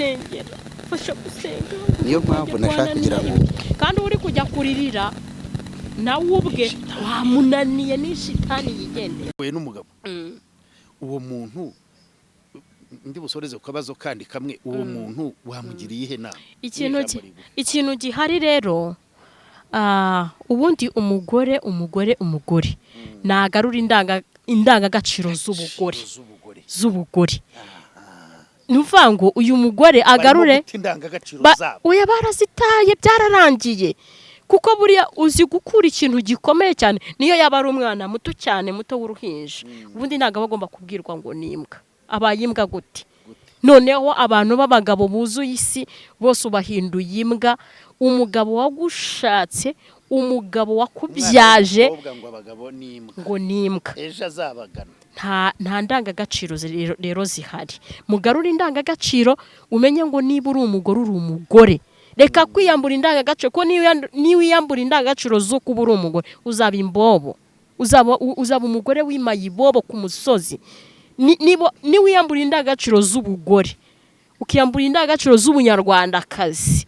Nsengera, fasha gusenga. Niyo mpamvu nashaka kugira ngo Kandi uri kujya kuririra nawe ubwe wamunaniye, ni shitani yigendera. We n'umugabo, uwo muntu, ndi busoreze ku kabazo kandi kamwe, uwo muntu wamugiriye ihe nama? Ikintu N'ijambo rigufi. Ikintu gihari rero, ubundi umugore nagarura indangagaciro z'ubugore. Z'ubugore. Z'ubugore. Ni ukuvuga ngo uyu mugore agarure Barimo guta indangagaciro zabo. Oya, barazitaye, byararangiye, kuko buriya uzi gukura ikintu gikomeye cyane, niyo yaba ari umwana muto cyane, muto w'uruhinja, ubundi ntabwo aba agomba kubwirwa ngo ni imbwa. Abaye imbwa gute? Noneho abantu b'abagabo buzuye isi bose ubahinduye imbwa. Umugabo wagushatse, umugabo wakubyaje, Umwana w'umukobwa ngo abagabo ni imbwa. Ngo ni imbwa. Ejo azabagana. Nta ndangagaciro rero zihari. Mugarure indangagaciro, umenye ngo niba uri umugore, uri umugore. Reka kwiyambura indangagaciro, kuko niwiyambura indangagaciro zo kuba uri umugore, uzaba imbobo, uzaba umugore w'imayibobo ku musozi. Niwiyambura indangagaciro z'ubugore, ukiyambura indangagaciro z'ubunyarwandakazi,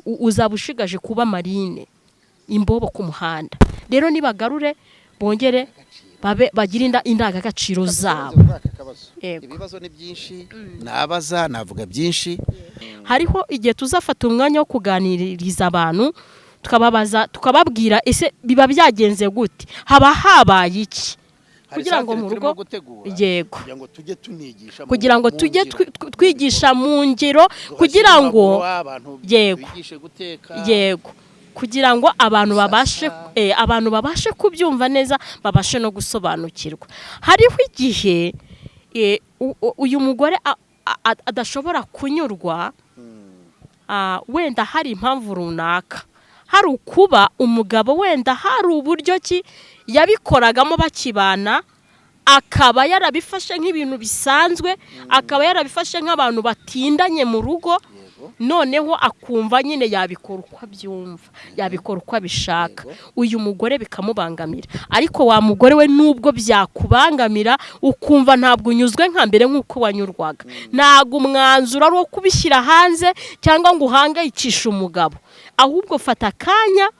uzaba ushigaje kuba marine, imbobo ku muhanda. Rero nibagarure, bongere babe bagire indangagaciro zabo. Kuri aka kabazo. Yego. Ibibazo ni byinshi nabaza, navuga byinshi. Hariho igihe tuzafata umwanya wo kuganiriza abantu, tukababaza, tukababwira: ese biba byagenze gute, haba habaye iki? Hari Kugira ngo centre mu turimo rugo gutegura, Yego. kugira ngo tujye tunigisha Kugira ngo mu tujye ngiro. twigisha mu ngiro, Duhashyire kugira ngo impapuro, abantu Yego. twigishe guteka. Yego, kugira ngo abantu babashe Gusasa. Abantu babashe kubyumva neza, babashe no gusobanukirwa. Hariho igihe uyu mugore adashobora kunyurwa, wenda hari impamvu runaka, hari ukuba umugabo wenda hari uburyo ki yabikoragamo bakibana, akaba yarabifashe nk'ibintu bisanzwe, akaba yarabifashe nk'abantu batindanye mu rugo, noneho akumva nyine yabikora uko abyumva, yabikora uko abishaka. Uyu mugore bikamubangamira. Ariko wa mugore we, nubwo byakubangamira, ukumva ntabwo unyuzwe nka mbere nk'uko wanyurwaga, ntabwo umwanzuro ari uwo kubishyira hanze cyangwa ngo uhangayikishe umugabo. Ahubwo fata akanya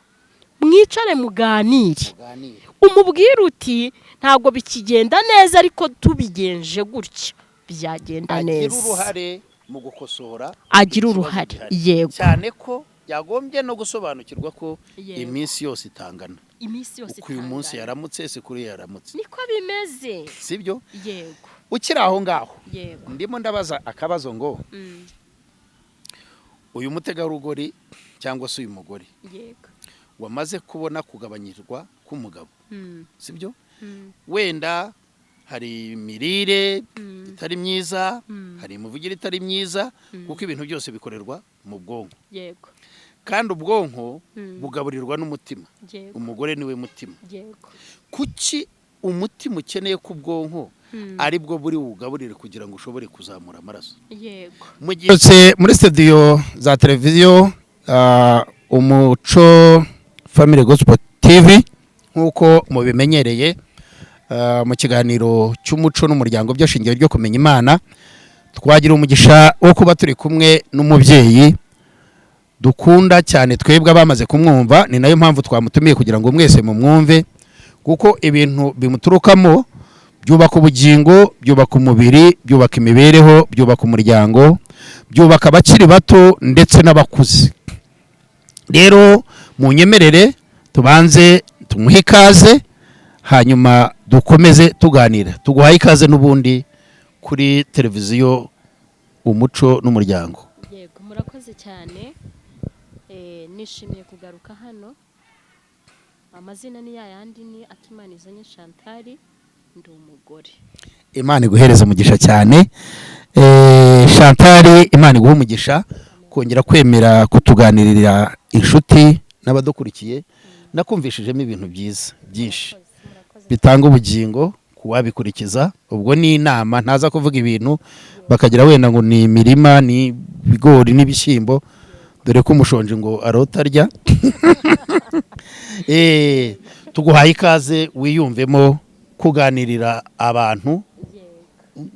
mwicare, muganire, Muganire. umubwire uti: "Ntabwo bikigenda neza, ariko tubigenje gutya byagenda Agira neza." uruhare mu gukosora Agira ikibazo uruhare, gihari. Yego. Cyane ko yagombye no gusobanukirwa ko iminsi yose itangana. Iminsi yose Uko uyu munsi itangana. yaramutse, si kuri yaramutse. Niko bimeze. Sibyo? Yego. Ukiri aho ngaho, Yego. ndimo ndabaza akabazo ngo uyu mutegarugori cyangwa se uyu mugore wamaze kubona kugabanyirwa k'umugabo, sibyo? Wenda hari imirire itari myiza, hari imivugire itari myiza, kuko ibintu byose bikorerwa mu bwonko, kandi ubwonko bugaburirwa n'umutima. Umugore niwe mutima. Kuki umutima ukeneye ko ubwonko ari bwo buri bugaburire kugira ngo ushobore kuzamura amaraso? Mu gihe muri studio za televiziyo Umuco Family Gospel TV, nk'uko mubimenyereye, mu kiganiro cy'umuco n'umuryango byo shingiro ryo kumenya Imana, twagira umugisha wo kuba turi kumwe n'umubyeyi dukunda cyane twebwe abamaze kumwumva. Ni nayo mpamvu twamutumiye kugira ngo mwese mumwumve, kuko ibintu bimuturukamo byubaka ubugingo, byubaka umubiri, byubaka imibereho, byubaka umuryango, byubaka abakiri bato ndetse n'abakuze. Rero munyemerere tubanze tumuhe ikaze, hanyuma dukomeze tuganira. Tuguhaye ikaze n'ubundi kuri televiziyo Umuco n'Umuryango. Yego, murakoze cyane. Nishimiye kugaruka hano. Amazina ni yayandi, ni Akimanizanye Chantal, ndi umugore. Imana iguhereza umugisha cyane. Chantal, Imana iguhe umugisha kongera kwemera kutuganirira inshuti n'abadukurikiye. Nakumvishijemo ibintu byiza byinshi bitanga ubugingo kuwabikurikiza. Ubwo ni inama, ntaza kuvuga ibintu bakagira wenda ngo ni imirima, ni ibigori n'ibishyimbo, dore ko umushonji ngo arota arya. Tuguhaye ikaze, wiyumvemo kuganirira abantu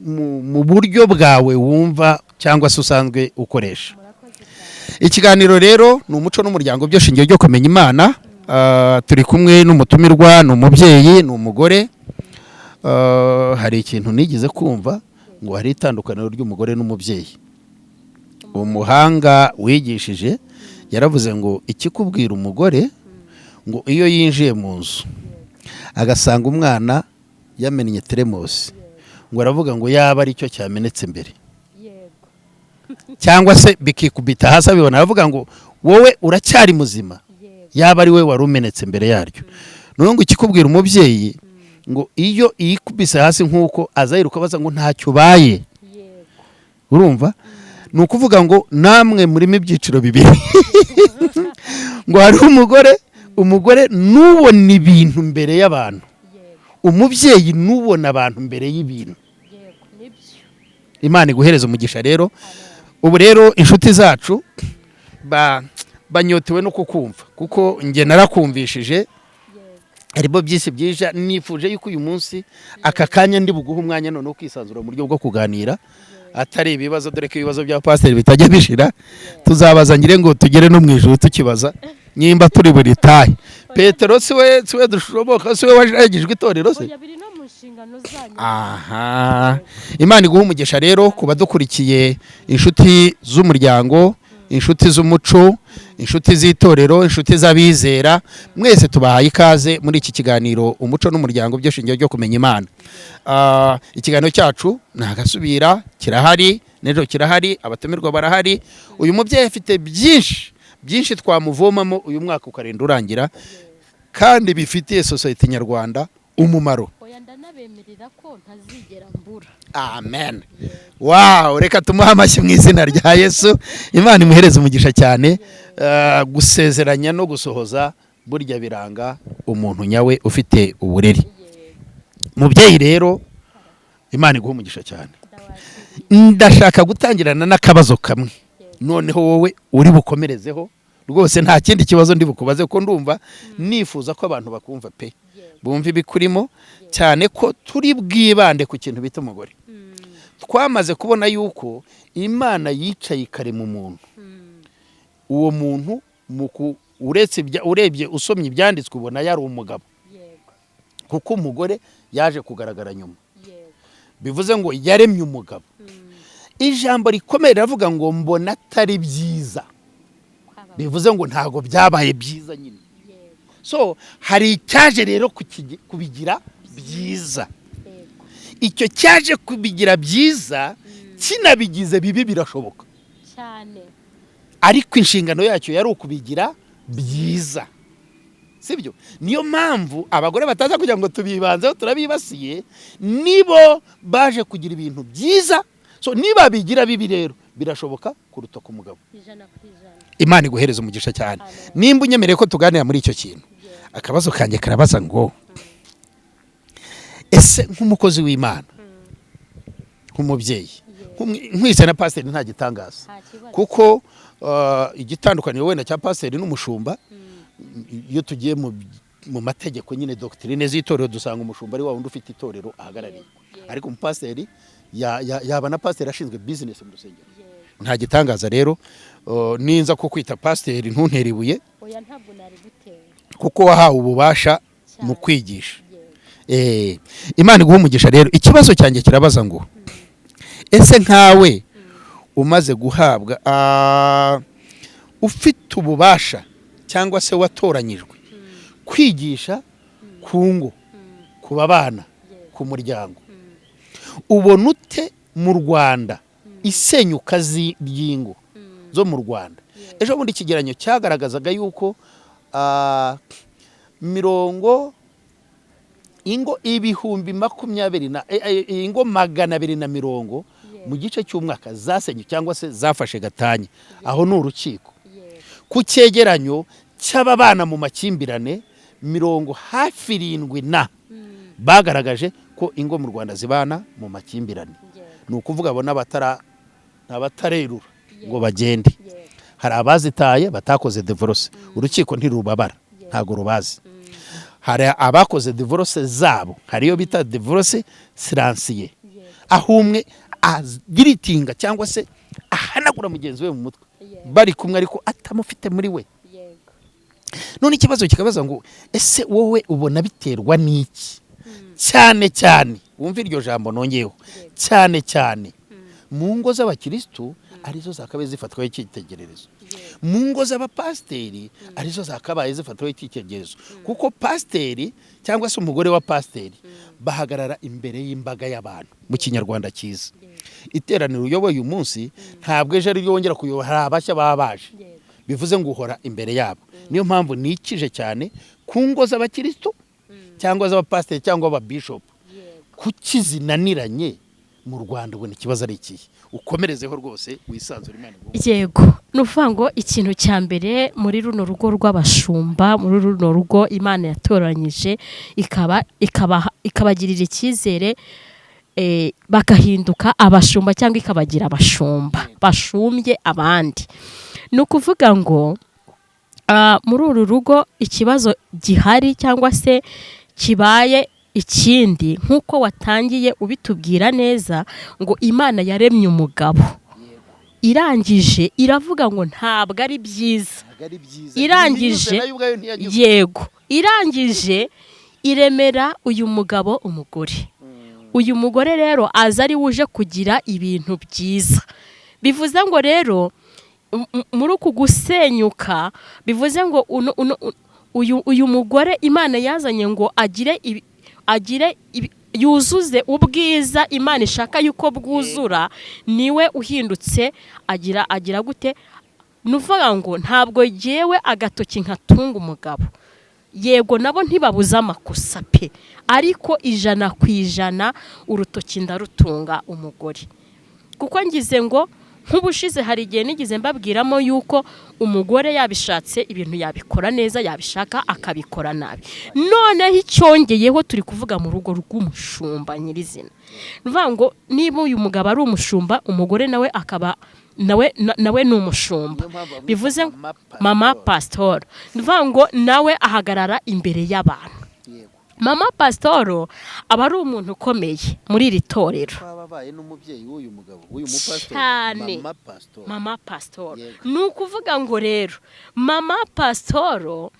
mu buryo bwawe wumva. Cyangwa se usanzwe ukoresha. Ikiganiro rero ni Umuco n'Umuryango byo shingiro ryo kumenya Imana. Turi kumwe n'umutumirwa, ni umubyeyi, ni umugore. Hari ikintu nigeze kumva ngo hari itandukaniro ry'umugore n'umubyeyi. Umuhanga wigishije yaravuze ngo ikikubwira umugore, ngo iyo yinjiye mu nzu agasanga umwana yamennye teremosi, ngo aravuga ngo yaba aricyo cyamenetse mbere, cyangwa se bikikubita hasi abibona, aravuga ngo wowe uracyari muzima, yaba ari we wari umenetse mbere yaryo. Noneho ngo ikikubwira umubyeyi, ngo iyo yikubise hasi nk'uko aza yiruka abaza ngo ntacyo ubaye. Urumva, ni ukuvuga ngo namwe murimo ibyiciro bibiri, ngo hariho umugore. Umugore nubona ibintu mbere y'abantu, umubyeyi nubona abantu mbere y'ibintu. Yego, nibyo. Imana iguhereza umugisha. Rero ubu rero inshuti zacu banyotewe no kukumva, kuko njye narakumvishije, harimo byinshi byiza. Nifuje yuko uyu munsi aka kanya ndi buguhe umwanya noneho kwisanzura mu buryo bwo kuganira, atari ibibazo, dore ko ibibazo bya pasiteri bitajya bishira. Tuzabaza ngire ngo tugere no mu ijuru tukibaza nimba turi buritahe. Petero si we dushoboka, si we wajagijwe itorero se? Oya, biri no mu nshingano zanyu. Aha, Imana iguha umugisha. Rero ku badukurikiye, inshuti z'umuryango, inshuti z'umuco, inshuti z'itorero, inshuti z'abizera, mwese tubahaye ikaze muri iki kiganiro Umuco n'Umuryango byo shingiro ryo kumenya Imana. Ikiganiro cyacu ntagasubira, kirahari n'ejo kirahari, abatumirwa barahari. Uyu mubyeyi afite byinshi byinshi twamuvomamo uyu mwaka ukarinda urangira, kandi bifitiye sosiyete nyarwanda umumaro. Oya, ndanabemerera ko ntazigera mbura. Amen, wow! Reka tumuhe amashyi mu izina rya Yesu. Imana imuhereze umugisha cyane. Gusezeranya no gusohoza burya biranga umuntu nyawe ufite uburere. Mubyeyi rero, Imana iguhe umugisha cyane. Ndashaka gutangirana n'akabazo kamwe, noneho wowe uri bukomerezeho. Rwose nta kindi kibazo ndi bukubaze, ko ndumva nifuza ko abantu bakumva pe, bumva ibikurimo, cyane ko turi bwibande ku kintu bita umugore. Twamaze kubona yuko Imana yicaye ikarema umuntu. Uwo muntu uretse urebye, usomye ibyanditswe, ubona yari umugabo, kuko umugore yaje kugaragara nyuma. Bivuze ngo yaremye umugabo. Ijambo rikomeye riravuga ngo mbona atari byiza. Bivuze ngo ntabwo byabaye byiza nyine. So hari icyaje rero kubigira byiza. Icyo cyaje kubigira byiza kinabigize bibi, birashoboka. Cyane. Ariko inshingano yacyo yari ukubigira byiza, sibyo? Niyo mpamvu abagore bataza kugira ngo tubibanzeho, turabibasiye, nibo baje kugira ibintu byiza. So niba bigira bibi rero birashoboka kuruta ku mugabo. 100%. Imana iguhereza umugisha cyane. Nimba unyemereye ko tuganira muri icyo kintu, akabazo kanjye karabaza ngo ese nk'umukozi w'Imana, nk'umubyeyi, nkwise na pasiteri nta gitangaza? Nta kibazo. Kuko igitandukaniro wenda cya pasiteri n'umushumba, iyo tugiye mu mategeko nyine, doctrine z'itorero, dusanga umushumba ari wa wundi ufite itorero ahagarariye, ariko umupasiteri yaba na pasiteri ashinzwe business mu rusengero. Nta gitangaza rero, ninza ko kwita pasiteri ntuntere ibuye. Oya, ntabwo nari gutera. Kuko wahawe ububasha mu kwigisha. Yego. Imana iguha umugisha. Rero ikibazo cyanjye kirabaza ngo ese nkawe umaze guhabwa, ufite ububasha cyangwa se watoranyijwe kwigisha ku ngo, ku babana, ku muryango, ubona ute mu Rwanda isenyuka ry'ingo zo mu Rwanda? Ejo bundi ikigeranyo cyagaragazaga yuko mirongo ingo 20,000 na ingo 220 mu gice cy'umwaka zasenye cyangwa se zafashe gatanya. Aho ni urukiko. Ku cyegeranyo cy'ababana mu makimbirane, mirongo hafi irindwi na bagaragaje ko ingo mu Rwanda zibana mu makimbirane. Ni ukuvuga abo n'abatarerura ngo bagende. Hari abazitaye batakoze divorce, urukiko ntirubabara, ntabwo rubazi. Hari abakoze divorce zabo, hari iyo bita divorce silencieuse, aho umwe agiritinga cyangwa se Ahanagura mugenzi we mu mutwe bari kumwe, ariko atamufite muri we. None ikibazo kikabaza ngo: ese wowe ubona biterwa n'iki? Cyane cyane, wumva iryo jambo nongeyeho, cyane cyane mu ngo z'abakirisitu, arizo zakabaye zifatwaho icyitegererezo, mu ngo z'abapasiteri, arizo zakabaye zifatwaho icyitegererezo, kuko pasiteri cyangwa se umugore wa pasiteri bahagarara imbere y'imbaga y'abantu. Mu Kinyarwanda cyiza, iteraniro uyoboye uyu munsi ntabwo ejo ariryo wongera kuyobora, hari abashya baba baje. Bivuze ngo uhora imbere yabo. Niyo mpamvu nikije cyane ku ngo z'abakirisitu cyangwa z'abapasiteri cyangwa ababishopu. Kuki zinaniranye mu Rwanda? Ubona ikibazo ari ikihe? Ukomerezeho rwose, wisanzure, Imana iguhe. Yego, ni ukuvuga ngo ikintu cya mbere muri runo rugo rw'abashumba, muri runo rugo Imana yatoranyije, ikabagirira icyizere, bagahinduka abashumba cyangwa ikabagira abashumba bashumbye abandi, ni ukuvuga ngo muri uru rugo ikibazo gihari cyangwa se kibaye ikindi, nk'uko watangiye ubitubwira neza, ngo Imana yaremye umugabo, irangije iravuga ngo ntabwo ari byiza. Ntabwo ari byiza. Nayo ubwayo ntiyanyuzwe. Yego, irangije iremera uyu mugabo umugore. Uyu mugore rero aza ari wuje kugira ibintu byiza. Bivuze ngo rero muri uku gusenyuka, bivuze ngo uyu mugore Imana yazanye ngo agire yuzuze ubwiza Imana ishaka yuko bwuzura, niwe uhindutse agira gute? Ni ukuvuga ngo ntabwo yewe agatoki nkatunga umugabo. Yego, nabo ntibabuze amakosa pe, ariko 100% urutoki ndarutunga umugore, kuko ngize ngo nk'ubushize hari igihe nigeze mbabwiramo yuko umugore yabishatse ibintu yabikora neza, yabishaka akabikora nabi. Noneho icyongeyeho, turi kuvuga mu rugo rw'umushumba nyirizina. Ni ukuvuga ngo niba uyu mugabo ari umushumba, umugore nawe akaba nawe ni umushumba. Niyo mpamvu bamwita Bivuze mama. Mama pasitoro, ni ukuvuga ngo nawe ahagarara imbere y'abantu. Mama pasitoro aba ari umuntu ukomeye muri iri torero. Twaba abaye n'umubyeyi w'uyu mugabo, w'uyu mupasitori. Cyane. Mama pasitori. Mama pasitoro. Ni ukuvuga ngo rero mama pasitoro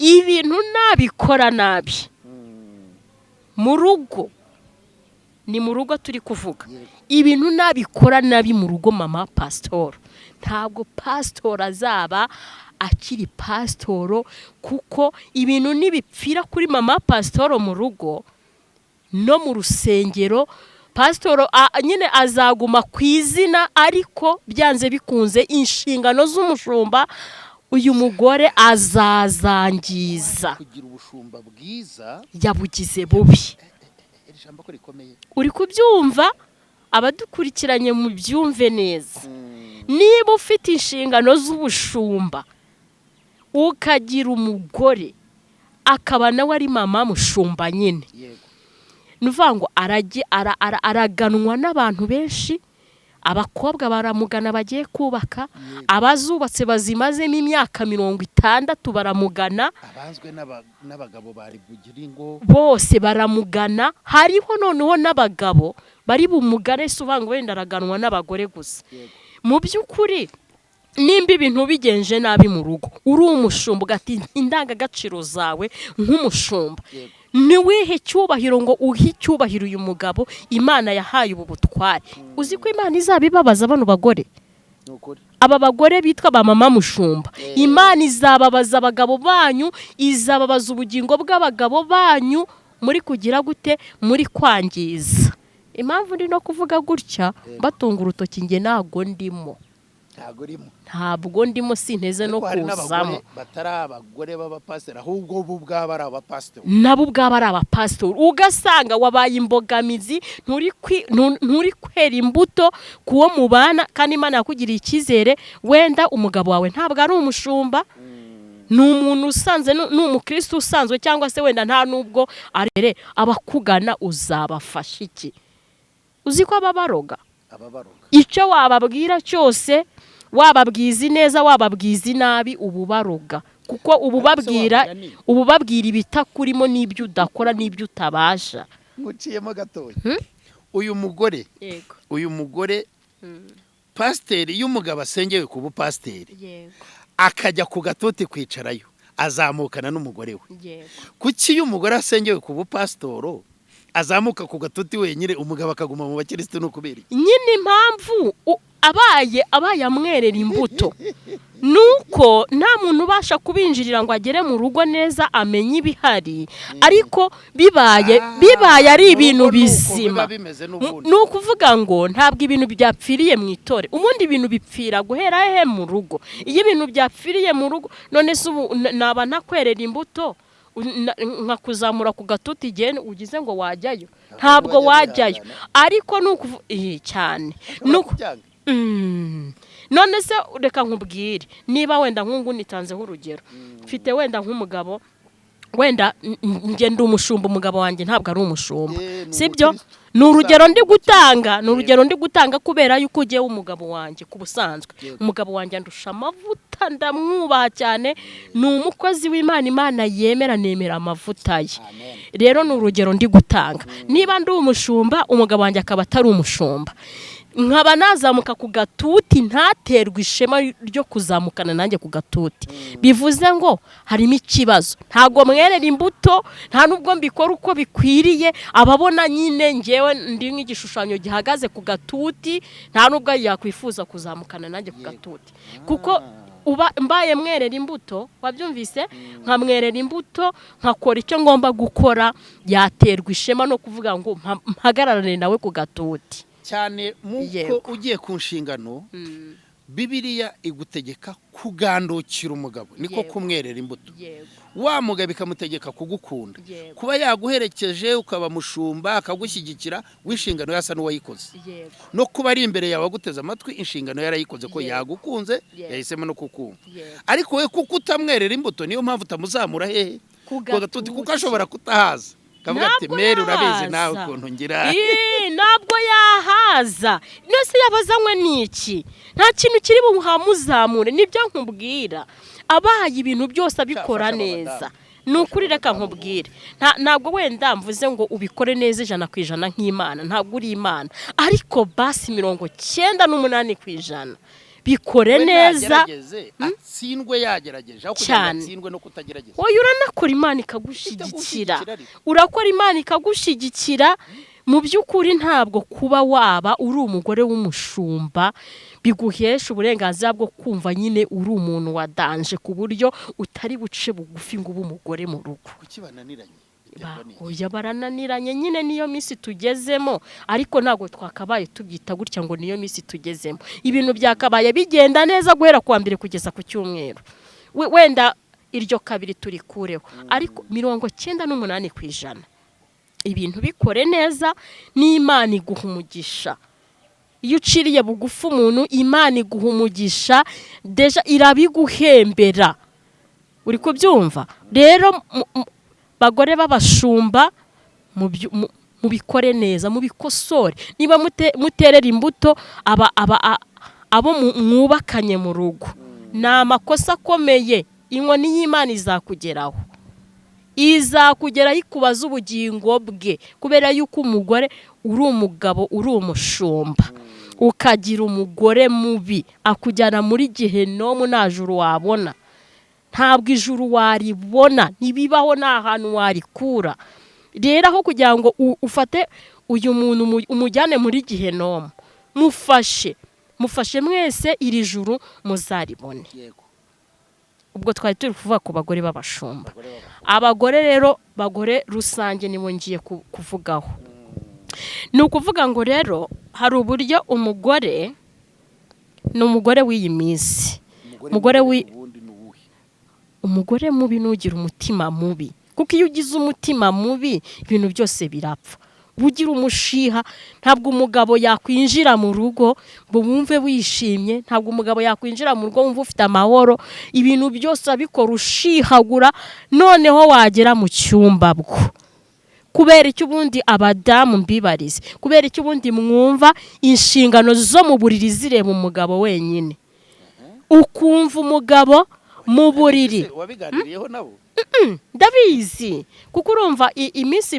ibintu nabikora nabi mu rugo, ni mu rugo turi kuvuga, ibintu nabikora nabi mu rugo mama pasitoro, ntabwo pasitoro azaba akiri pasitoro, kuko ibintu nibipfira kuri mama pasitoro mu rugo no mu rusengero, pasitoro nyine azaguma ku izina, ariko byanze bikunze inshingano z'umushumba uyu mugore azazangiza. Kugira ubushumba bwiza Yabugize bubi. Iri jambo ko rikomeye! Uri kubyumva? Abadukurikiranye mu byumve neza. Niba ufite inshingano z'ubushumba, ukagira umugore akaba nawe ari mama mushumba nyine, ni ukuvuga ngo araganwa n'abantu benshi. Abakobwa baramugana bagiye kubaka, abazubatse bazimazemo imyaka 60 baramugana. Abanzwe n'abagabo bari bugire ingo. Bose baramugana. Hariho noneho n'abagabo bari bumugane, si uvuga ngo wenda araganwa n'abagore gusa. Mu by'ukuri, nimba ibintu bigenje nabi mu rugo, uri umushumba, ugata indangagaciro zawe nk'umushumba, ntiwihe icyubahiro ngo uhe icyubahiro uyu mugabo Imana yahaye ubu butware, uzi ko Imana izabibabaza bano bagore? Ni ukuri. Aba bagore bitwa ba mama mushumba, Imana izababaza abagabo banyu, izababaza ubugingo bw'abagabo banyu muri kugira gute, muri kwangiza. Impamvu ndi no kuvuga gutya batunga urutoki, njye ntabwo ndimo. Ntabwo urimo. Ntabwo ndimo, sinteze no Ariko hari kuzamo. n'abagore batari abagore b'abapasiteri, ahubwo bo ubwabo ari abapasiteri. Nabo ubwabo ari abapasitori, ugasanga wabaye imbogamizi, nturi kwera imbuto ku wo mubana, kandi Imana yakugiriye icyizere. Wenda umugabo wawe ntabwo ari umushumba, ni umuntu usanzwe, ni umukristo usanzwe, cyangwa se wenda nta nubwo arere. Abakugana uzabafasha iki? Uzi ko ababaroga? Ababaroga. Icyo wababwira cyose, wababwiza ineza, wababwiza inabi, uba ubaroga, kuko uba ubabwira Ariko se wa mugani? uba ubabwira ibitakurimo n'ibyo udakora n'ibyo utabasha. Nkuciyemo gatoya, uyu mugore, uyu mugore Pasiteri, iyo umugabo asengewe ku bupasiteri, akajya ku gatuti kwicarayo, azamukana n'umugore we. Kuki iyo umugore asengewe ku bupasitoro azamuka ku gatuti wenyine, umugabo akaguma mu bakirisitu? Ni ukubera iki? Nyine impamvu abaye amwerera imbuto nuko nta muntu ubasha kubinjirira ngo agere mu rugo neza amenye ibihari, ariko bibaye bibaye ari Mu ibintu rugo ni uko bizima. biba bimeze n'ubundi. Ni ukuvuga ngo ntabwo ibintu byapfiriye mu itorero. Ubundi ibintu bipfira guhera hehe? Mu rugo. Iyo ibintu byapfiriye mu rugo, none se ubu naba ntakwerera imbuto, nkakuzamura ku gatuti, igihe ugize ngo wajyayo, ntabwo bajya wajyayo. bihangana. Ariko ni ukuvu cyane ni Ashobora kubyanga. None se reka nkubwire, niba wenda nk'ubu nitanzeho urugero, mfite wenda nk'umugabo, wenda njye ndi umushumba, umugabo wanjye ntabwo ari umushumba. Ni Sibyo? umukristo. Ni urugero ndi gutanga, ni urugero ndi gutanga kubera yuko ugiye umugabo wanjye ku busanzwe, umugabo wanjye andusha amavuta, ndamwubaha cyane, ni umukozi w'Imana, Imana yemera, nemera amavuta ye. Amen. Rero ni urugero ndi gutanga. Niba ndi umushumba, umugabo wanjye akaba atari umushumba, nkaba nazamuka ku gatuti, ntaterwe ishema ryo kuzamukana nanjye ku gatuti, bivuze ngo harimo ikibazo. Ntabwo mwerera imbuto, nta nubwo mbikora uko bikwiriye. Ababona nyine ngewe ndi nk'igishushanyo gihagaze ku gatuti, nta nubwo yakwifuza kuzamukana nanjye ku gatuti, kuko uba mbaye mwerera imbuto, wabyumvise, nkamwerera imbuto, nkakora icyo ngomba gukora, yaterwa ishema no kuvuga ngo mpagararane nawe ku gatuti. Cyane muko ugiye ku nshingano, Bibiliya igutegeka kugandukira umugabo, niko kumwerera imbuto. Wa mugabo ikamutegeka kugukunda, kuba yaguherekeje ukaba mushumba, akagushyigikira, w'inshingano yasa n'uwayikoze, no kuba ari imbere yawe aguteze amatwi, inshingano yarayikoze ko yagukunze, yahisemo no kukumva. Ariko we kuko utamwerera imbuto, niyo mpamvu utamuzamura hehe? Ku Ku gatuti, kuko gatuti. ashobora kutahaza, kavuga ati: Ntabwo "Meri, urabizi nawe yahaza. ukuntu ngira." Ii, ntabwo yahaza. Nose yabazanywe n'iki? Nta kintu kiri buhamuzamure. Nibyo nkubwira, abaye ibintu byose abikora Fasha aba neza. badamu. Ni ukuri, reka nkubwire, ntabwo wenda mvuze ngo ubikore neza 100% nk'Imana, ntabwo uri Imana, ariko basi 98% bikore We neza. nagerageze atsindwe yagerageje, aho kugira ngo atsindwe no kutagerageza. Wowe uranakora, Imana ikagushyigikira. Itagushyigikira ariko. Urakora, Imana ikagushyigikira. Mu by'ukuri ntabwo kuba waba uri umugore w'umushumba biguhesha uburenganzira bwo kumva nyine uri umuntu wa danger, ku buryo utari buce bugufi ngo ube umugore mu rugo. Kuki bananiranye? Biterwa n'iki? Oya, barananiranye nyine, niyo minsi tugezemo. Ariko ntabwo twakabaye tubyita gutya ngo niyo minsi tugezemo. Ibintu byakabaye bigenda neza guhera ku wa mbere kugeza ku cyumweru. Wenda iryo kabiri turikureho, ariko 98% ibintu bikore neza, n'Imana iguha umugisha. Iyo uciriye bugufi umuntu, Imana iguha umugisha, déjà irabiguhembera. Uri kubyumva? Rero bagore b'abashumba, mubikore neza, mubikosore. Niba muterera imbuto abo mwubakanye mu rugo, ni amakosa akomeye. Inkoni y'Imana izakugeraho, izakugeraho ikubaza ubugingo bwe, kubera yuko umugore, uri umugabo, uri umushumba, ukagira umugore mubi, akujyana muri gehenomu. Nta juru wabona, ntabwo ijuru waribona, ntibibaho, nta hantu warikura. Rero aho kugira ngo ufate uyu muntu umujyane muri gehenomu, mufashe, mufashe mwese iri juru muzaribone. Ubwo twari turi kuvuga ku bagore b'abashumba. Abagore rero, bagore rusange nibo ngiye kuvugaho. Ni ukuvuga ngo rero hari uburyo umugore, ni umugore w'iyi minsi, umugore Ubundi ni uwuhe? Umugore mubi nugira umutima mubi, kuko iyo ugize umutima mubi ibintu byose birapfa. Ugira umushiha, ntabwo umugabo yakwinjira mu rugo ngo wumve wishimye, ntabwo umugabo yakwinjira mu rugo wumve ufite amahoro. Ibintu byose abikora ushihagura, noneho wagera mu cyumba bwo kubera icyo? Ubundi abadamu mbibarize, kubera icyo ubundi mwumva inshingano zo mu buriri zireba umugabo wenyine, ukumva umugabo mu buriri? Ese wabiganiriyeho nabo? Ndabizi kuko urumva iminsi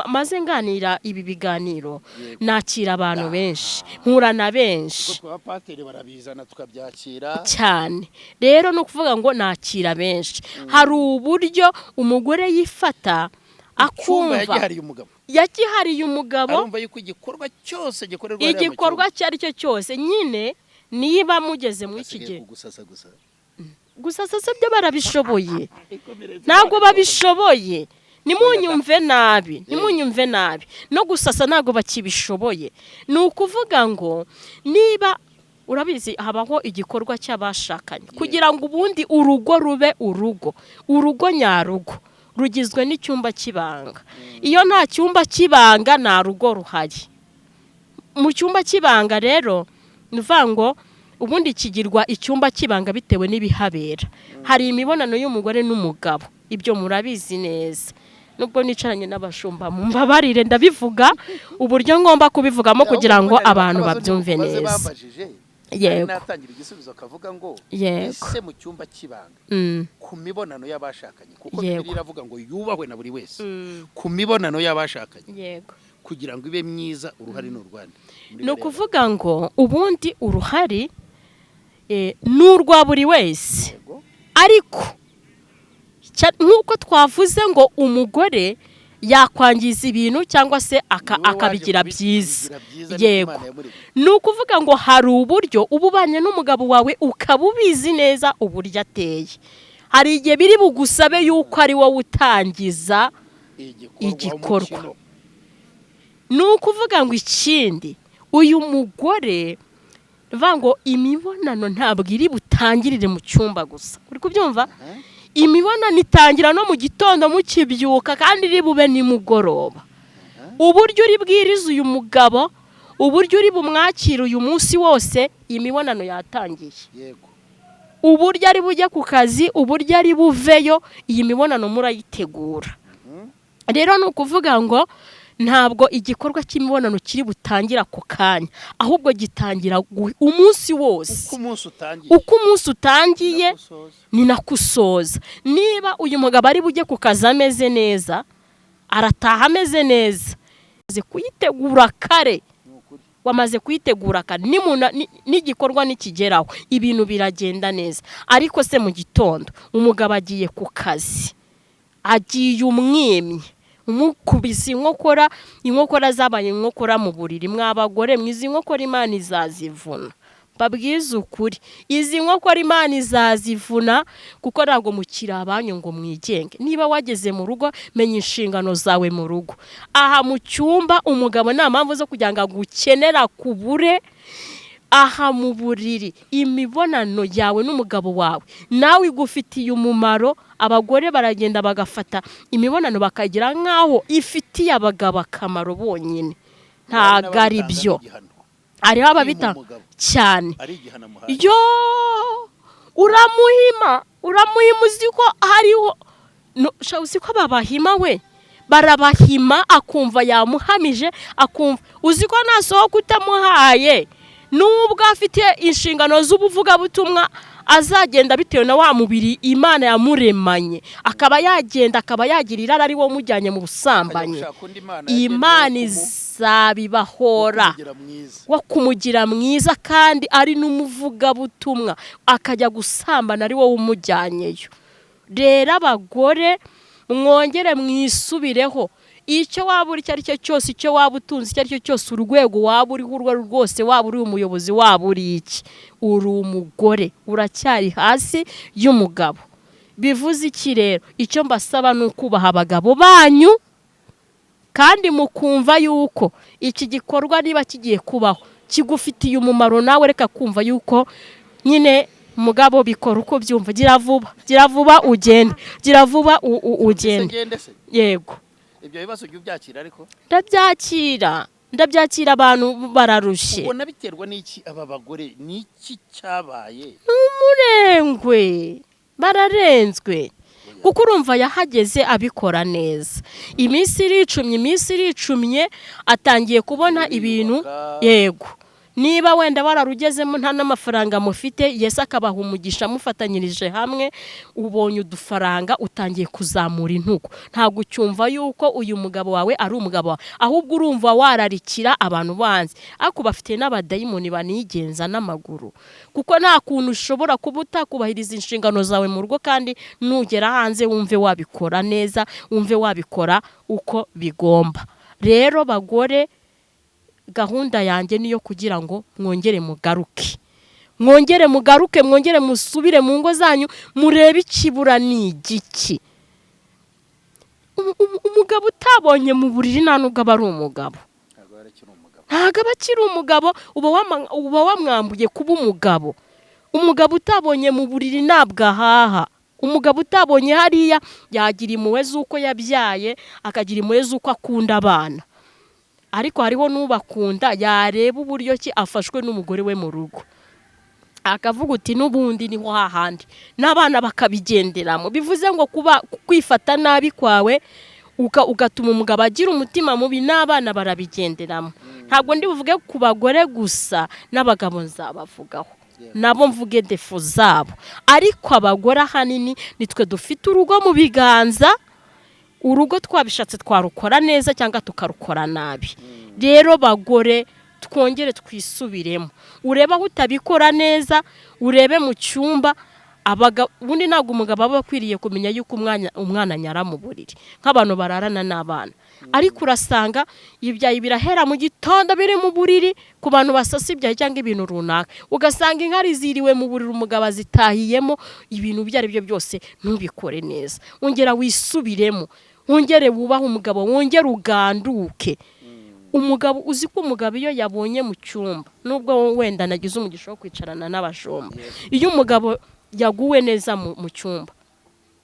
maze nganira ibi biganiro, nakira abantu benshi, mpura na benshi. Kuko abapasiteri barabizana tukabyakira. Cyane. Rero ni ukuvuga ngo nakira benshi, hari uburyo umugore yifata Icyumba akumva yagihariye umugabo. Yagihariye umugabo. Arumva yuko igikorwa cyose gikorerwa hariya mu Igikorwa cyumba. icyo ari cyo cyose nyine, niba mugeze muri iki Hasigaye gihe kugusasa gusa. Gusa se byo barabishoboye? Ntabwo babishoboye. Nimunyumve nabi, nimunyumve nabi, no gusasa ntabwo bakibishoboye. Ni ukuvuga ngo niba urabizi, habaho igikorwa cy'abashakanye kugira ngo ubundi urugo rube urugo. Urugo nyarugo rugizwe n'icyumba cy'ibanga. Iyo nta cyumba cy'ibanga, nta rugo ruhari. Mu cyumba cy'ibanga rero, ni ukuvuga ngo ubundi kigirwa icyumba cy'ibanga bitewe n'ibihabera. Hari imibonano y'umugore n'umugabo, ibyo murabizi neza. Nubwo nicaranye n'abashumba, mumbabarire, ndabivuga uburyo ngomba kubivugamo kugira ngo abantu babyumve neza. Yego. Natangira igisubizo akavuga ngo ese mu cyumba cy'ibanga, ku mibonano y'abashakanye, kuko Bibiliya iravuga ngo yubahwe na buri wese, ku mibonano y'abashakanye, kugira ngo ibe myiza, uruhare ni urwande? Ni ukuvuga ngo ubundi uruhare ni urwa buri wese, ariko nk'uko twavuze ngo umugore yakwangiza ibintu cyangwa se akabigira byiza. Yego, ni ukuvuga ngo hari uburyo uba ubanye n'umugabo wawe, ukaba ubizi neza uburyo ateye. Hari igihe biri bugusabe yuko ari wowe utangiza igikorwa. Ni ukuvuga ngo ikindi, uyu mugore, bivuga ngo imibonano ntabwo iri butangirire mu cyumba gusa. Uri kubyumva? Imibonano itangira no mu gitondo mukibyuka, kandi iri bube nimugoroba. Uburyo uri bwirize uyu mugabo, uburyo uri bumwakire uyu munsi wose, imibonano yatangiye. Uburyo ari bujye ku kazi, uburyo ari buveyo, iyi mibonano murayitegura. Rero ni ukuvuga ngo ntabwo igikorwa cy'imibonano kiri butangira ako kanya, ahubwo gitangira umunsi wose. Uko umunsi utangiye. Uko umunsi utangiye ni nako usoza. Niba uyu mugabo ari bujye ku kazi ameze neza, arataha ameze neza. Wamaze kuyitegura kare, wamaze kuyitegura kare, n'igikorwa nikigeraho ibintu biragenda neza. Ariko se mu gitondo umugabo agiye ku kazi, agiye umwimye, umukubise inkokora, inkokora zabaye inkokora mu buriri. Mw'abagore mwizi nkokora Imana izazivuna. Babwize ukuri, izi nkokora Imana izazivuna, kuko ntabwo mukiri abanyu ngo mwigenge. Niba wageze mu rugo, menya inshingano zawe mu rugo. Aha mu cyumba, umugabo nta mpamvu zo kugira ngo agukenera kubure. Aha mu buriri, imibonano yawe n'umugabo wawe nawe igufitiye umumaro. Abagore baragenda bagafata imibonano bakagira nk'aho ifitiye abagabo akamaro bonyine. Ntabwo ari byo. Hariho ababitanga cyane. Yo uramuhima, uramuhima. Uzi ko hariho, uzi ko babahima we, barabahima, akumva yamuhamije, akumva uzi ko nasohoka utamuhaye, nubwo afite inshingano z'ubuvugabutumwa, azagenda bitewe na wa mubiri Imana yamuremanye, akaba yagenda, akaba yagira irari, ari wo umujyanye mu busambanyi. Imana izabibahora wo kumugira mwiza, kandi ari n'umuvugabutumwa akajya gusambana ari wowe umujyanyeyo. Rero abagore, mwongere mwisubireho. Icyo waba uri icyo ari cyo cyose, icyo waba utunze icyo ari cyo cyose, urwego waba uriho urwo ari rwose, waba uri umuyobozi, waba uri iki, uri umugore, uracyari hasi y'umugabo. Bivuze iki rero? Icyo mbasaba ni ukubaha abagabo banyu, kandi mukumva yuko iki gikorwa niba kigiye kubaho kigufitiye umumaro nawe. Reka kumva yuko nyine mugabo bikora uko byumva, gira vuba, gira vuba ugende, gira vuba ugende. Yego. Ibyo bibazo ujya ubyakira ariko? Ndabyakira, ndabyakira. Abantu bararushye. Ubona biterwa n'iki? Aba bagore, ni iki cyabaye? N'umurengwe, bararenzwe, kuko urumva yahageze abikora neza, iminsi iricumye, iminsi iricumye, atangiye kubona ibintu. Yego. Niba wenda wararugezemo nta n'amafaranga mufite, Yesu akabaha umugisha mufatanyirije hamwe, ubonye udufaranga, utangiye kuzamura intugu, ntabwo ucyumva yuko uyu mugabo wawe ari umugabo wawe, ahubwo urumva wararikira abantu banze. Ariko bafite n'abadayimoni banigenza n'amaguru, kuko nta kuntu ushobora kuba utakubahiriza inshingano zawe mu rugo kandi nugera hanze wumve wabikora neza, wumve wabikora uko bigomba. Rero bagore, gahunda yanjye niyo kugira ngo mwongere mugaruke, mwongere mugaruke, mwongere musubire mu ngo zanyu, murebe ikibura ni igiki. Umugabo utabonye mu buriri nta nubwo aba ari umugabo, ntabwo aba akiri umugabo, uba wamwambuye kuba umugabo. Umugabo utabonye mu buriri ntabwo ahaha. Umugabo utabonye hariya yagira impuhwe z'uko yabyaye, akagira impuhwe z'uko akunda abana, ariko hariho n'ubakunda, yareba uburyo ki afashwe n'umugore we mu rugo, akavuga uti n'ubundi niho hahandi, n'abana bakabigenderamo. Bivuze ngo kuba kwifata nabi kwawe ugatuma umugabo agira umutima mubi, n'abana barabigenderamo. Ntabwo ndi buvuge ku bagore gusa, n'abagabo nzabavugaho nabo, mvuge défauts zabo, ariko abagore ahanini nitwe dufite urugo mu biganza. Urugo twabishatse twarukora neza cyangwa tukarukora nabi. Rero bagore, twongere twisubiremo, urebe aho utabikora neza, urebe mu cyumba. Ubundi ntabwo umugabo aba akwiriye kumenya yuko umwana anyara mu buriri, nk'abantu bararana n'abana, ariko urasanga ibyayi birahera mu gitondo biri mu buriri, ku bantu basasa ibyayi cyangwa ibintu runaka, ugasanga inkari ziriwe mu buriri, umugabo azitahiyemo. Ibintu ibyo ari byo byose ntubikore neza. Wongera wisubiremo, wongere wubahe umugabo, wongere uganduke umugabo. Uzi ko umugabo iyo yabonye mu cyumba, nubwo wenda nagize umugisha wo kwicarana n'abashumba, iyo umugabo yaguwe neza mu cyumba,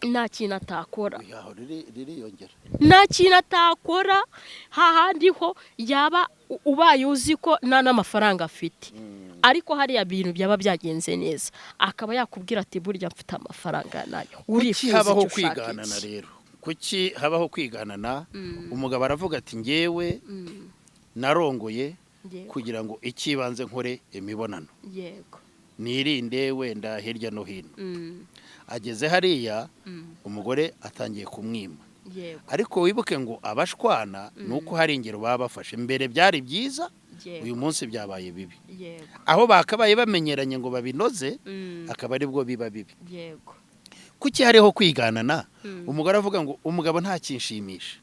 nta kintu atakora. Yaho ririyongera. Nta kintu atakora. Hahandi ho yaba ubaye uzi ko nta n'amafaranga afite, ariko hariya bintu byaba byagenze neza, akaba yakubwira ati burya mfite amafaranga nayo. Kuki Urifuza habaho icyo ushaka kwiganana? Iki? Rero kuki habaho kwiganana? Umugabo aravuga ati ngewe narongoye kugira ngo ikibanze nkore imibonano, nirinde wenda hirya no hino. Ageze hariya, umugore atangiye kumwima. Ariko wibuke ngo abashwana ni uko hari ingero baba bafashe. Mbere byari byiza, uyu munsi byabaye bibi. Aho bakabaye bamenyeranye ngo babinoze, akaba aribwo biba bibi. Kuki hariho kwiganana? Umugore avuga ngo umugabo ntakinshimisha.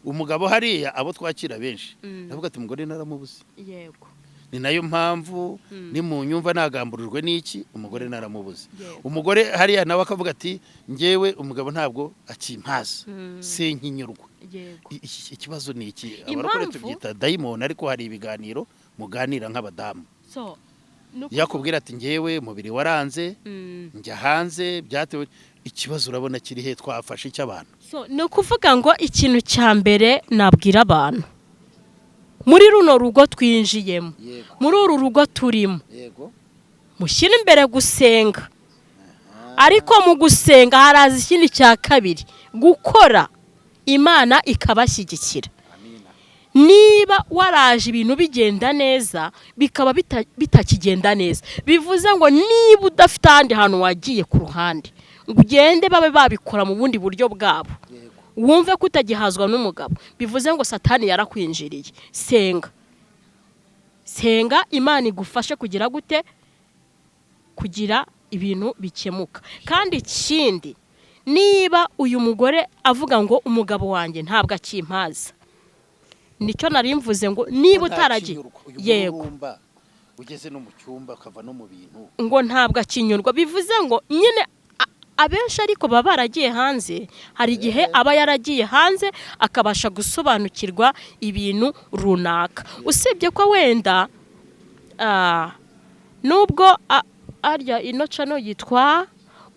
Umugabo hariya, abo twakira benshi, ndavuga ati umugore naramubuze. Ni nayo mpamvu ni mu nyumva nagamburujwe n'iki, umugore naramubuze. Umugore hariya nawe akavuga ati ngewe umugabo ntabwo akimpaza, sinkinyurwa. Ikibazo ni iki? Abarokore tubyita dayimoni, ariko hari ibiganiro muganira nk'abadamu. So Yakubwira ati ngewe umubiri waranze, njya hanze byatewe. Ikibazo urabona kiri he? Twafashe icy'abantu. So, ni ukuvuga ngo ikintu cya mbere nabwira abantu muri runo rugo twinjiyemo, muri uru rugo turimo, mushyire imbere gusenga, ariko mu gusenga haraza ikindi cya kabiri, gukora, Imana ikabashyigikira. Amina. Niba waraje ibintu bigenda neza, bikaba bitakigenda neza, bivuze ngo niba udafite ahandi hantu wagiye ku ruhande ngo ugende babe babikora mu bundi buryo bwabo, wumve ko utagihazwa n'umugabo, bivuze ngo Satani yarakwinjiriye. Senga, senga, Imana igufashe kugira gute? Kugira ibintu bikemuka. Kandi ikindi, niba uyu mugore avuga ngo umugabo wanjye ntabwo akimpaza, nicyo nari mvuze ngo niba utaragiye Uyu mururumba ugeze no mu cyumba, ukava no mu bintu. Ngo ntabwo akinyurwa, bivuze ngo nyine abenshi ariko baba baragiye hanze. Hari igihe aba yaragiye hanze akabasha gusobanukirwa ibintu runaka, usibye ko wenda nubwo arya ino channel yitwa